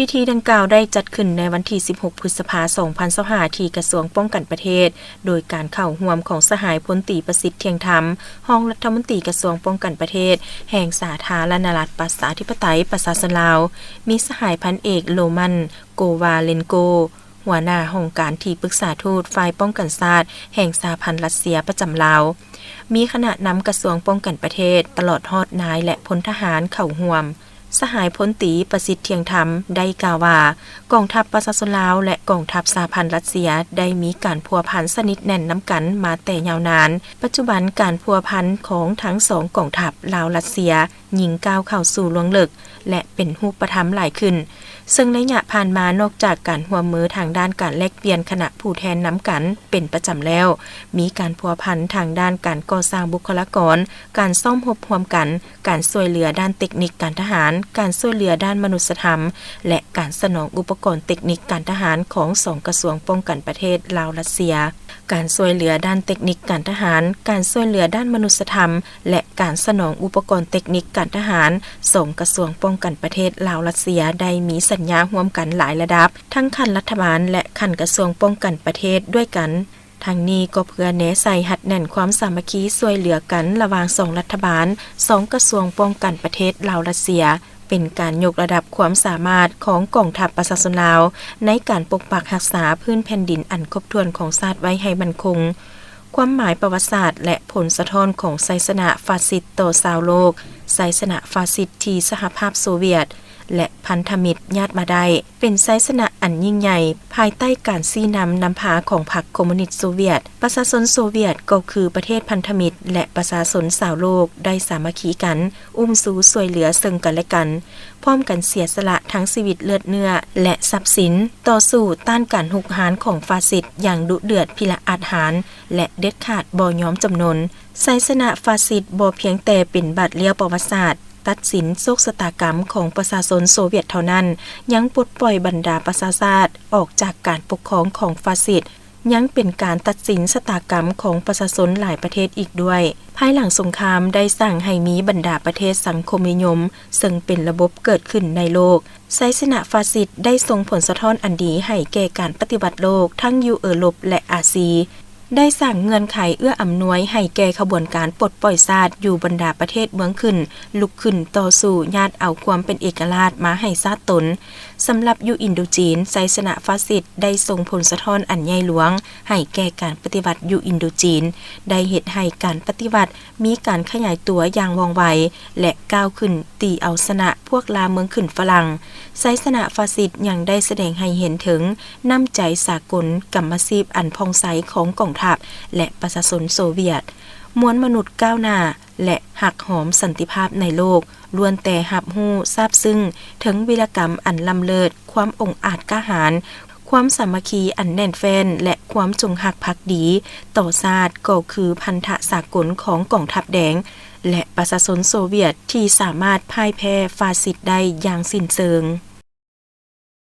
ພິທີດັ່ງກ່າວໄດ້ຈັດຂຶ້ນໃນວັນທີສິບຫົກ ພຶດສະພາ ສອງພັນຊາວຫ້າ ທີ່ກະຊວງປ້ອງກັນປະເທດ, ໂດຍການເຂົ້າຮ່ວມຂອງສະຫາຍພົນຕີ ປະສິດ ທ່ຽງທຳ, ຮອງລັດຖະມົນຕີກະຊວງປ້ອງກັນປະເທດ ແຫ່ງສາທາລະນະລັດ ປະຊາທິປະໄຕ ປະຊາຊົນລາວ, ມີສະຫາຍພັນເອກ ໂຣມັນ ໂກວາເລັນໂກ, ຫົວໜ້າຫ້ອງການທີ່ປຶກສາທູດ ຝ່າຍປ້ອງກັນຊາດ ແຫ່ງສະຫະພັນຣັດເຊຍປະຈຳລາວ, ມີຄະນະນຳກະຊວງປ້ອງກັນປະເທດ ຕະຫຼອດຮອດນາຍ ແລະ ພົນທະຫານເຂົ້າຮ່ວມ. ສະຫາຍພົນຕີ ປະສິດ ທ່ຽງທຳ ໄດ້ກ່າວວ່າ, ກອງທັບປະຊາຊົນລາວ ແລະ ກອງທັບສະຫະພັນຣັດເຊຍ ໄດ້ມີການພົວພັນສະໜິດແໜ້ນນຳກັນມາແຕ່ຍາວນານ. ປັດຈຸບັນການພົວພັນຂອງທັງສອງກອງທັບລາວ-ຣັດເຊຍ ຍິ່ງກ້າວເຂົ້າສູ່ລວງເລິກ ແລະ ເປັນຮູບປະທຳຫຼາຍຂຶ້ນ. ເຊິ່ງໄລຍະຜ່ານມາ, ນອກຈາກການຮ່ວມມືທາງດ້ານການແລກປ່ຽນຄະນະຜູ້ແທນນຳກັນເປັນປະຈຳແລ້ວ, ມີການພົວພັນທາງດ້ານການກໍ່ສ້າງບຸກຄະລາກອນ, ການຊ້ອມຮົບຮ່ວມກັນ, ການຊ່ວຍເຫຼືອດ້ານເຕັກນິກການທະຫານ, ການຊ່ວຍເຫຼືອດ້ານມະນຸດສະທຳ ແລະ ການສະໜອງອຸປະກອນເຕັກນິກການທະຫານຂອງສອງກະຊວງປ້ອງກັນປະເທດລາວ-ຣັດເຊຍ. ການຊ່ວຍເຫຼືອດ້ານເຕັກນິກການທະຫານ, ການຊ່ວຍເຫຼືອດ້ານມະນຸດສະທຳ ແລະ ການສະໜອງອຸປະກອນເຕັກນິກການທະຫານ ສອງກະຊວງປ້ອງກັນປະເທດລາວ-ຣັດເຊຍ ໄດ້ມີສັນຍາຮ່ວມກັນຫຼາຍລະດັບ, ທັງຂັ້ນລັດຖະບານ ແລະ ຂັ້ນກະຊວງປ້ອງກັນປະເທດດ້ວຍກັນ. ທັງນີ້ກໍເພື່ອແນໃສ່ຮັດແໜ້ນຄວາມສາມັກຄີຊ່ວຍເຫຼືອກັນລະຫວ່າງສອງລັດຖະບານ, ສອງກະຊວງປ້ອງກັນປະເທດລາວ-ຣັດເຊຍ, ເປັນການຍົກລະດັບຄວາມສາມາດຂອງກອງທັບປະຊາຊົນລາວ ໃນການປົກປັກຮັກສາພື້ນແຜ່ນດິນອັນຄົບຖ້ວນຂອງຊາດໄວ້ໃຫ້ໝັ້ນຄົງ. ຄວາມໝາຍປະຫວັດສາດ ແລະ ຜົນສະທ້ອນຂອງໄຊຊະນະຟາຊິດຕໍ່ຊາວໂລກ, ໄຊຊະນະຟາຊິດທີ່ສະຫະພາບໂຊວຽດ ແລະ ພັນທະມິດຍາດມາໄດ້, ເປັນໄຊຊະນະອັນຍິ່ງໃຫຍ່ ພາຍໃຕ້ການຊີ້ນຳນຳພາຂອງພັກຄອມມູນິດໂຊວຽດ. ປະຊາຊົນໂຊວຽດກໍຄືປະເທດພັນທະມິດ ແລະ ປະຊາຊົນຊາວໂລກໄດ້ສາມັກຄີກັນ, ອຸ້ມຊູຊ່ວຍເຫຼືອເຊິ່ງກັນແລະກັນ, ພ້ອມກັນເສຍສະຫຼະທັງຊີວິດເລືອດເນື້ອ ແລະ ຊັບສິນ, ຕໍ່ສູ້ຕ້ານການຮຸກຮານຂອງຟາຊິດຢ່າງດຸເດືອດພິລະອາດຫານ ແລະ ເດັດຂາດບໍ່ຍອມຈຳນົນ. ໄຊຊະນະຟາຊິດບໍ່ພຽງແຕ່ເປັນບາດລ້ຽວປະຫວັດສາດ ຕັດສິນໂຊກຊະຕາກຳຂອງປະຊາຊົນໂຊວຽດເທົ່ານັ້ນ, ຍັງປົດປ່ອຍບັນດາປະຊາຊາດອອກຈາກການປົກຄອງຂອງຟາຊິດ, ຍັງເປັນການຕັດສິນຊະຕາກຳຂອງປະຊາຊົນຫຼາຍປະເທດອີກດ້ວຍ. ພາຍຫຼັງສົງຄາມໄດ້ສ້າງໃຫ້ມີບັນດາປະເທດສັງຄົມນິຍົມ, ເຊິ່ງເປັນລະບົບເກີດຂຶ້ນໃນໂລກ. ໄຊຊະນະຟາຊິດໄດ້ສົ່ງຜົນສະທ້ອນອັນດີໃຫ້ແກ່ການປະຕິວັດໂລກ ທັງຢູ່ເອີຣົບ ແລະ ອາຊີ. ໄດ້ສ້າງເງື່ອນໄຂເອື້ອອຳນວຍໃຫ້ແກ່ຂະບວນການປົດປ່ອຍຊາດຢູ່ບັນດາປະເທດເມືອງຂຶ້ນ, ລຸກຂຶ້ນຕໍ່ສູ້ຍາດເອົາຄວາມເປັນເອກະລາດມາໃຫ້ຊາດຕົນ. ສຳລັບຢູ່ອິນໂດຈີນ, ໄຊຊະນະຟາຊິດໄດ້ສົ່ງຜົນສະທ້ອນອັນໃຫຍ່ຫຼວງໃຫ້ແກ່ການປະຕິວັດຢູ່ອິນໂດຈີນ, ໄດ້ເຮັດໃຫ້ການປະຕິວັດມີການຂະຫຍາຍຕົວຢ່າງວ່ອງໄວ ແລະ ກ້າວຂຶ້ນຕີເອົາຊະນະພວກລ່າເມືອງຂຶ້ນຝຣັ່ງ. ໄຊຊະນະຟາຊິດຍັງໄດ້ສະແດງໃຫ້ເຫັນເຖິງນ້ຳໃຈສາກົນ, ກຳມະຊີບອັນຜ່ອງໃສຂອງກອງທັບ ແລະ ປະຊາຊົນໂຊວຽດ. ມວນມະນຸດກ້າວໜ້າ ແລະ ຮັກຫອມສັນຕິພາບໃນໂລກ ລ້ວນແຕ່ຮັບຮູ້ຊາບຊຶ້ງເຖິງວີລະກຳອັນລ້ຳເລີດ, ຄວາມອົງອາດກ້າຫານ, ຄວາມສາມັກຄີອັນແໜ້ນແຟ້ນ ແລະ ຄວາມຈົງຮັກພັກດີຕໍ່ຊາດ ກໍຄືພັນທະສາກົນຂອງກອງທັບແດງ ແລະ ປະຊາຊົນໂຊວຽດທີ່ສາມາດພ່າຍແພ້ຟາຊິດໄດ້ຢ່າງສິ້ນເຊີງ.